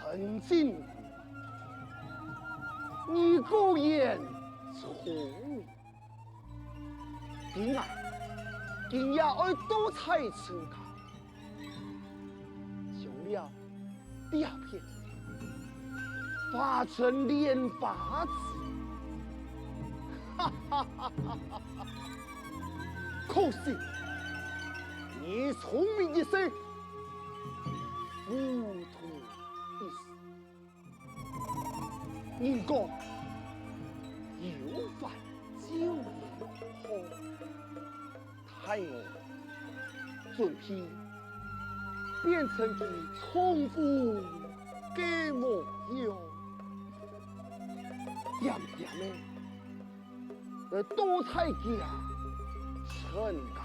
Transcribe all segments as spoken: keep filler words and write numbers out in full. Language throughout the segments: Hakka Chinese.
陈靖，你果然聪明。 今啊，今夜愛多采自家，將了這片地化成蓮花池。哈哈哈哈哈！可惜，你聰明一時，糊塗一時。 人講，有飯就有湯，待我準備變成佢丈夫个模樣，恬恬仔來多采佢啊，陳家。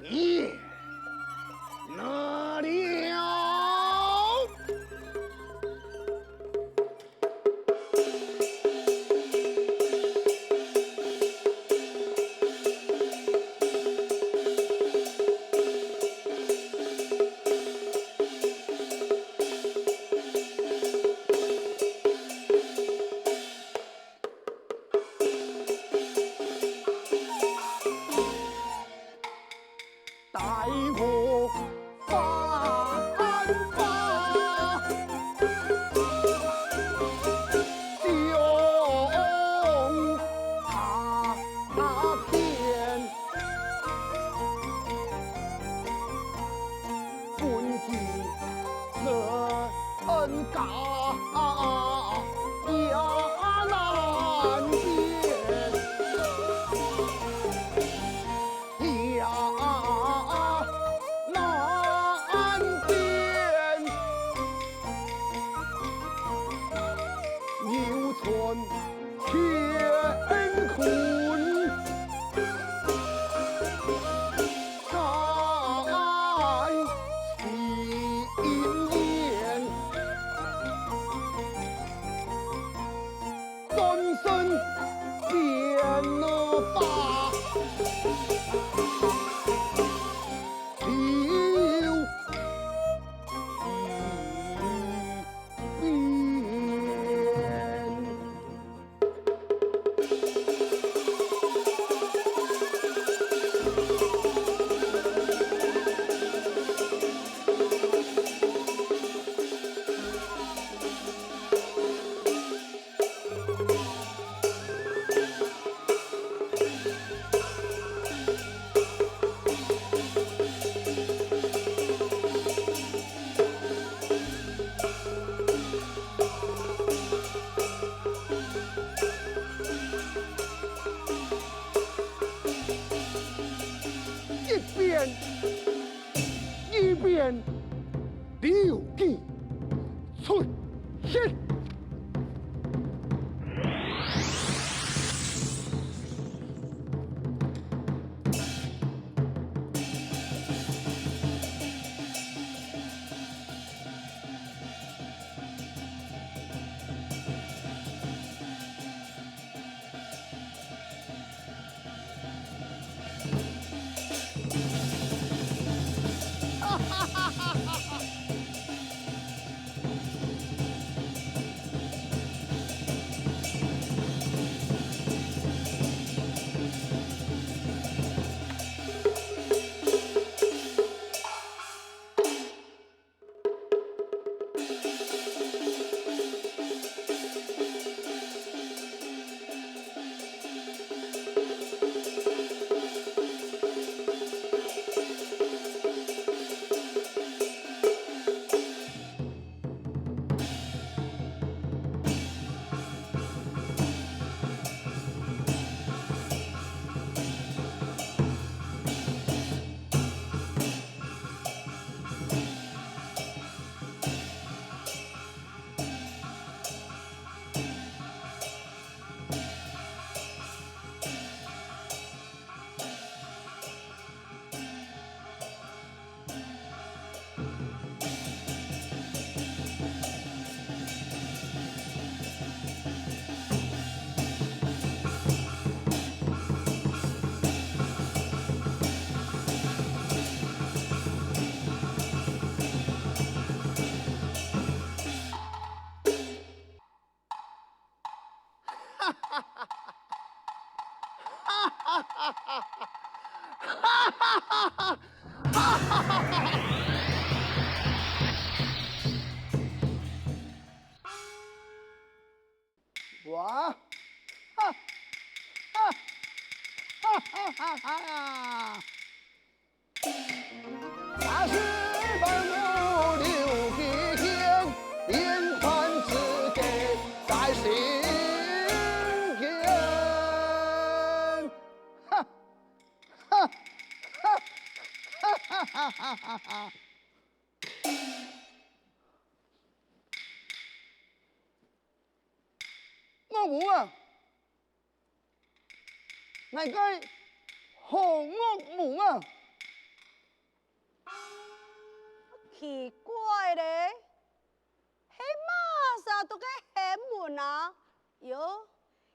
別哪了。待我翻吧，将他天。 分佢成家也難辨，也難辨。又傳乾坤 在心间，转身便吧。留哇！哈！哈！哈哈哈哈！大水漫流几天，连环子给在心间。哈！哈！哈！哈哈哈哈哈！ 惡母啊！𠊎个好惡母啊！奇怪咧，係麼儕在該喊門啊？喲，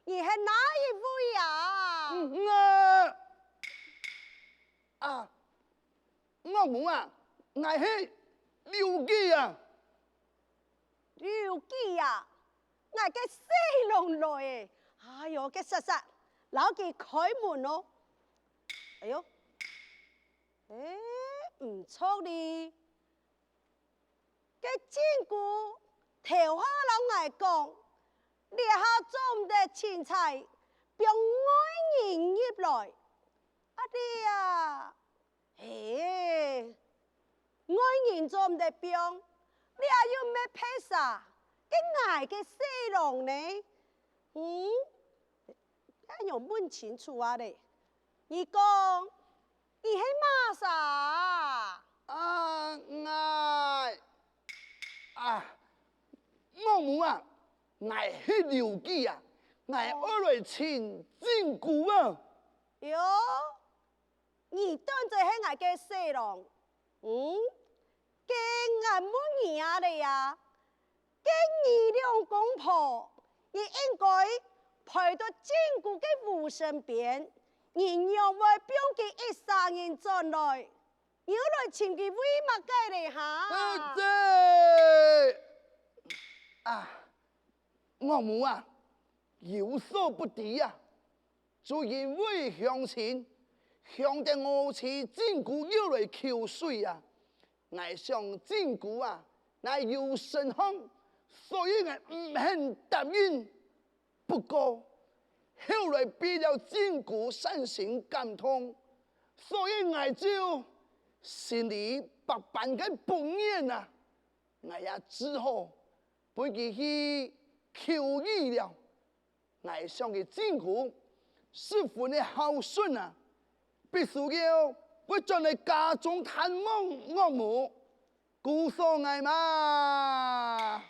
你係哪一位啊？嗯，啊，啊，惡母啊，𠊎係劉記啊！ 劉記啊，𠊎个婿郎來咧！哎喲，該煞煞，摎佢開門囉！哎喲，欸，毋著哩！該正牯頭下摎𠊎講，這下做毋得凊彩放外人入來。啊這啊， 嘿，外人做毋得放，這又毋係別儕，該𠊎个婿郎呢？嗯，愛仰問清楚啊咧？你講，你係麼儕啊？啊，𠊎，啊，惡母啊，𠊎係劉記啊，𠊎愛來尋正牯啊。喲， 你當真係𠊎个婿郎？嗯，該𠊎問你啊咧啊，該你兩公婆，你應該陪到正牯个屋身邊，你仰會放佢一儕人轉來？你又來尋佢為麼个咧哈？啊，這，啊，惡母啊，有所不知啊！ 就因為鄉親，鄉親都知正牯有來求水啊！𠊎想正牯啊，若有身項，所以𠊎毋肯答應。不過，後來為了正牯產生感動，所以𠊎就心裡百般个不願啊！𠊎也只好分佢去求雨了。 𠊎想佢正牯十分个孝順啊，必須要會轉來家中探望岳母，故所𠊎嘛，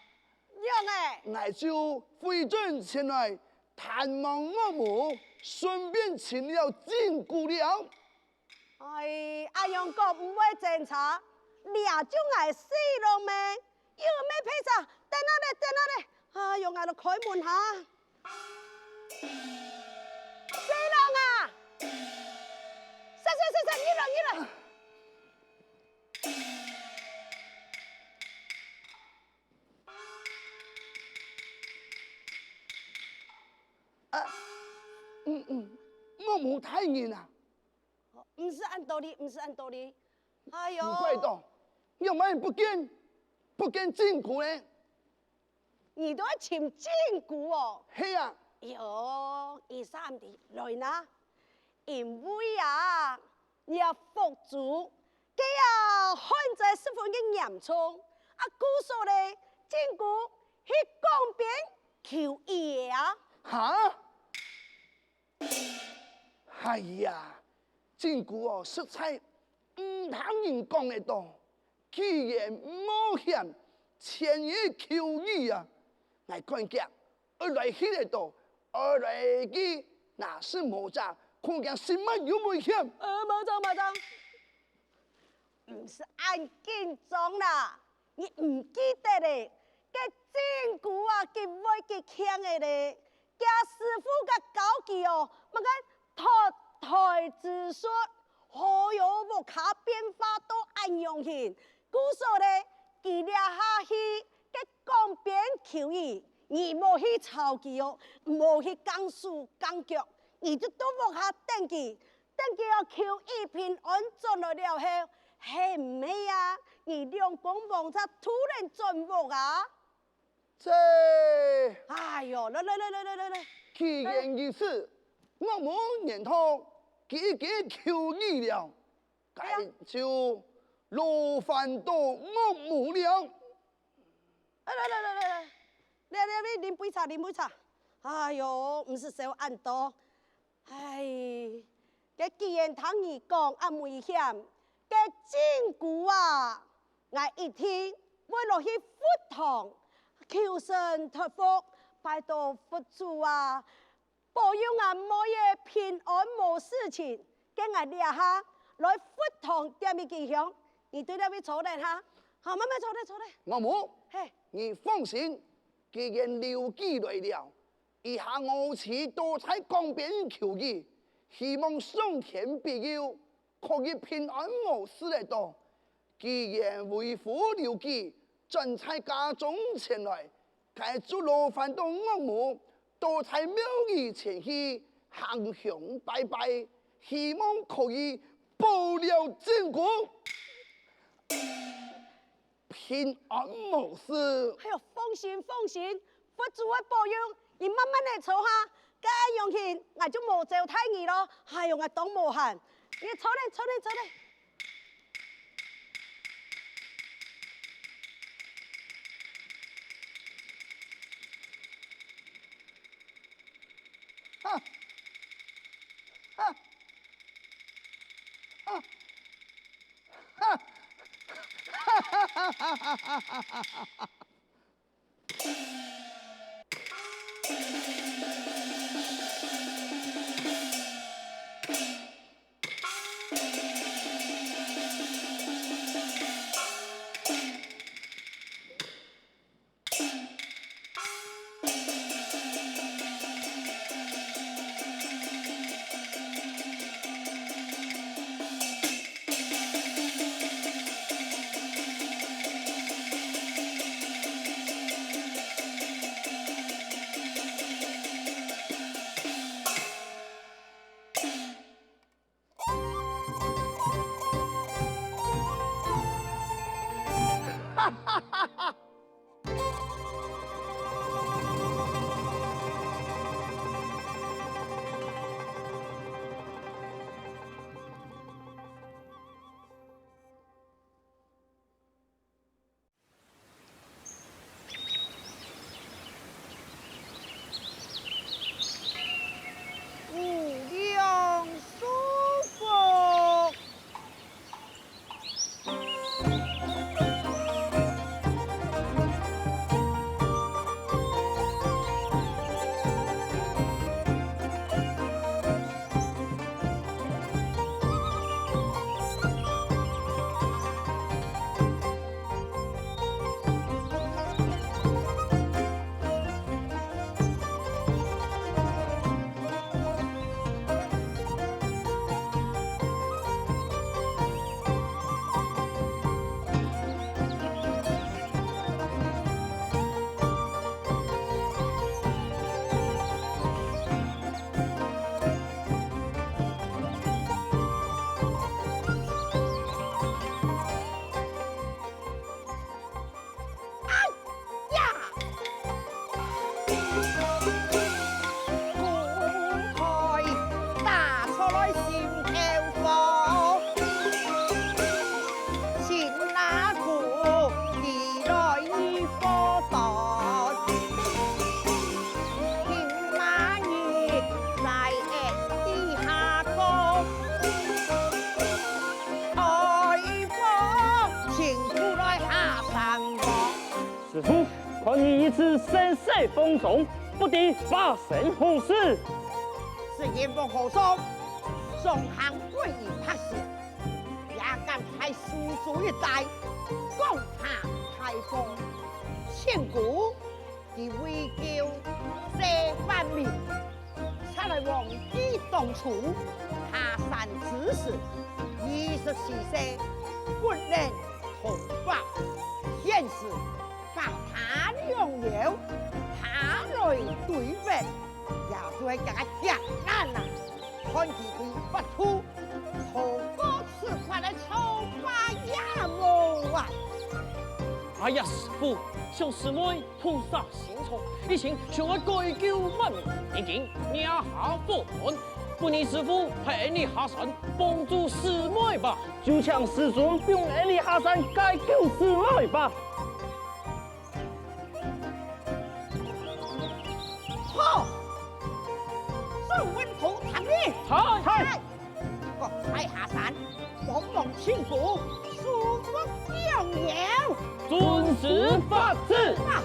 仰仔？𠊎就回轉前來探望岳母，順便尋了正牯了。 哎，恁樣講毋會爭差，這就𠊎細郎咩？又毋係別儕，等下咧，等下咧，哎喲，𠊎來開門哈。細郎啊，細細細細，入來入來。啊，嗯嗯，岳母大人啊。 毋使恁多哩，毋使恁多哩。哎喲，毋怪到，仰會不見，不見正牯呢？你都愛尋正牯哦？係啊。喲，你三弟來哪？因為啊，這福州，該啊旱災十分个嚴重，啊故所咧，正牯去江邊求雨啊。哈？ 哎呀，正牯哦，實在毋聽人講个多，居然冒險前去求雨啊！𠊎趕遽愛來去个多，愛來去拿實無遮，恐驚性命有危險。呃，無錯，無錯。 毋使恁緊張啦，你毋記得咧，該正牯啊，佢會佢慶个咧，厥師傅个教佢哦，麼个脫胎之術，好喲，屋下變化到恁樣形，故所咧，佢這下去該江邊求雨，你莫去吵佢哦，莫去硬手硬腳，你就到屋下等佢，等佢哦求醫平安轉來了後，係毋係啊？你兩公婆正渡等轉屋啊？這……哎喲，來來來來來來來，既然如此，岳母言道，佢已經求醫了，該就勞煩到岳母了。 哎，來來來來來，來來來，啉杯茶，啉杯茶。哎喲，毋使愁恁多。哎，該既然聽你講恁危險，該真久啊，𠊎一定會落去佛堂求神託佛，拜託佛祖啊， 保佑𠊎妹仔平安無事情，該𠊎這下來佛堂點一支香，你對這位坐等哈。好，慢慢坐等，坐等。岳母，嘿，你放心，既然劉記來了，這下我就到在江邊求醫，希望上天庇佑， 可以平安無事仔到。既然為父劉記轉在家中前來，該就勞煩到岳母到在廟宇前去行香拜拜，希望可以保了真久，平安無事。哎喲，放心放心，佛祖會保佑，你慢慢仔坐哈，該恁樣，𠊎就無招待你囉。哎喲，𠊎當無閒。你坐等，坐等，坐等。 哎呀！公開打出來心頭火，心那苦，地來一火多。今那日在地下過，愛火情苦來下山坡。 師父，看你一直身受風霜，不知發生何事？只因為和尚上行歸依白蛇，也敢在蘇州一帶講他大話，千古佢為救這萬民， 才來忘記當初下山之時，二十四歲不能同法，現時把他兩妖，他來對付，也就係佢个劫難啊！看佢个法度，好過此款个臭花野味啊！哎呀，師父，想師妹菩薩心腸，一心想愛解救萬民，如今惹下禍端，不如師父陪𫣆俚下山，幫助師妹吧。就請師尊放𫣆俚下山解救師妹吧。 好，眾文武聽令。在。在。各派下山，幫忙尋寶，收復良友。遵師法旨。啊！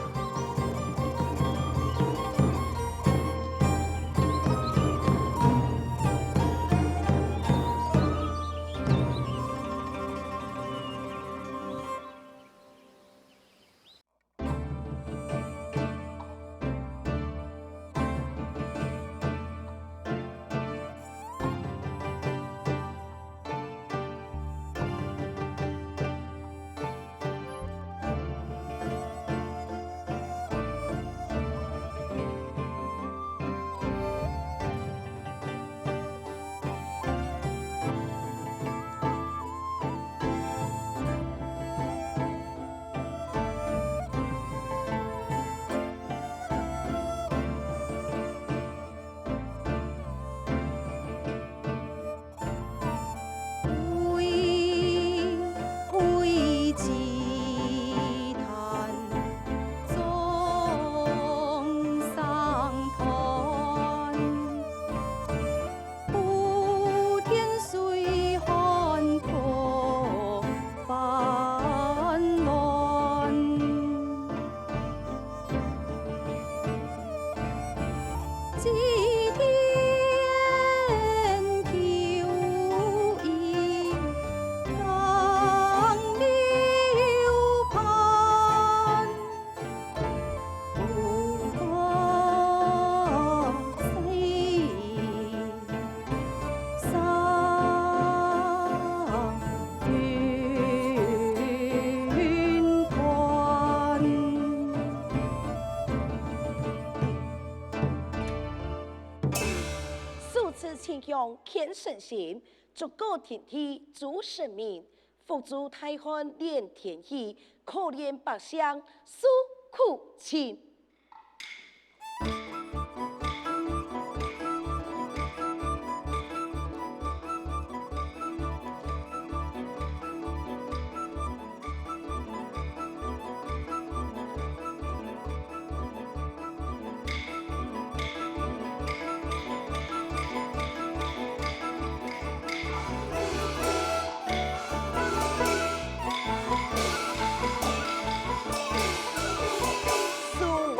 手持清香牽神仙，竹篙天地主神明，福州大旱連天雨，可憐百姓受苦情。 送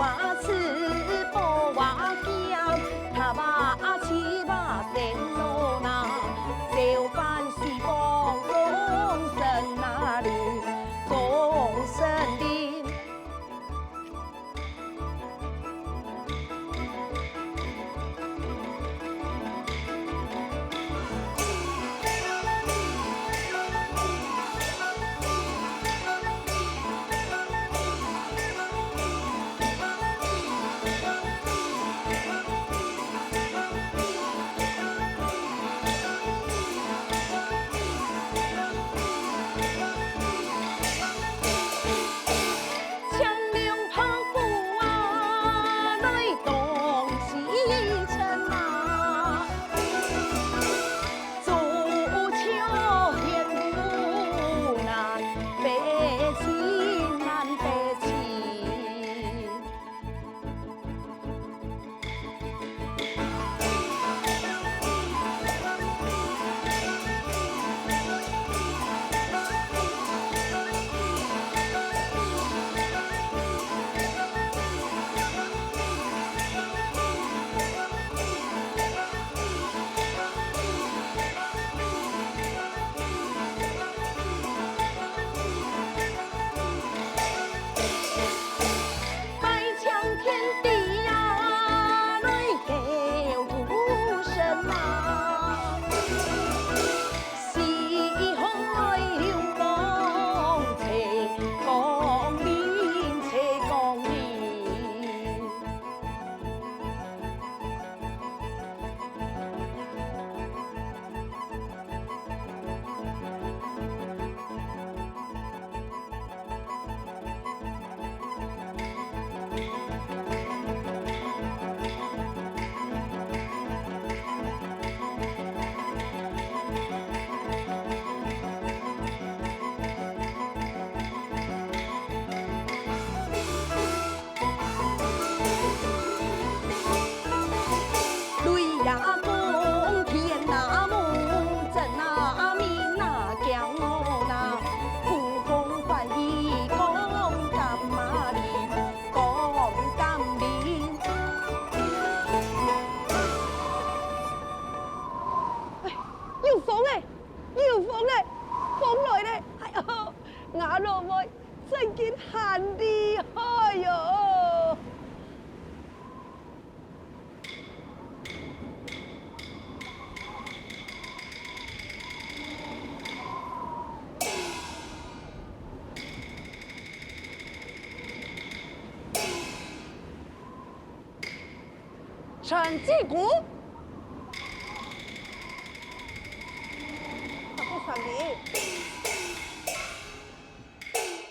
陳正牯。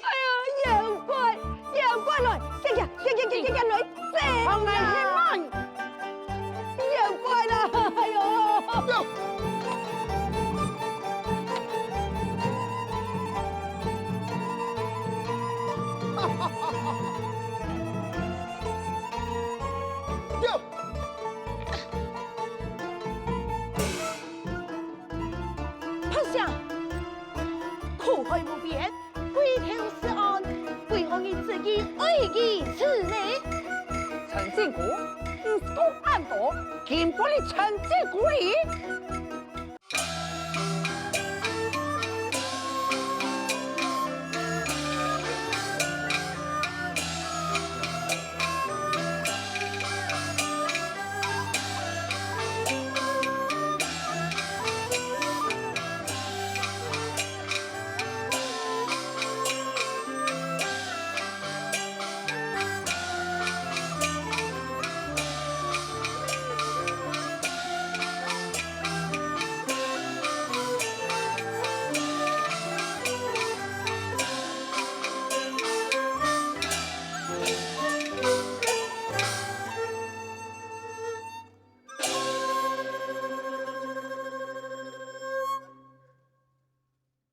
哎呀，妖怪，妖怪來，緊緊，緊緊，緊緊，緊緊來，走啊！妖怪啦，哎喲！拍響！苦海無邊，歸頭是岸，為何你自己愛如此呢？陳正牯，你講恁多，根本你陳正牯哩！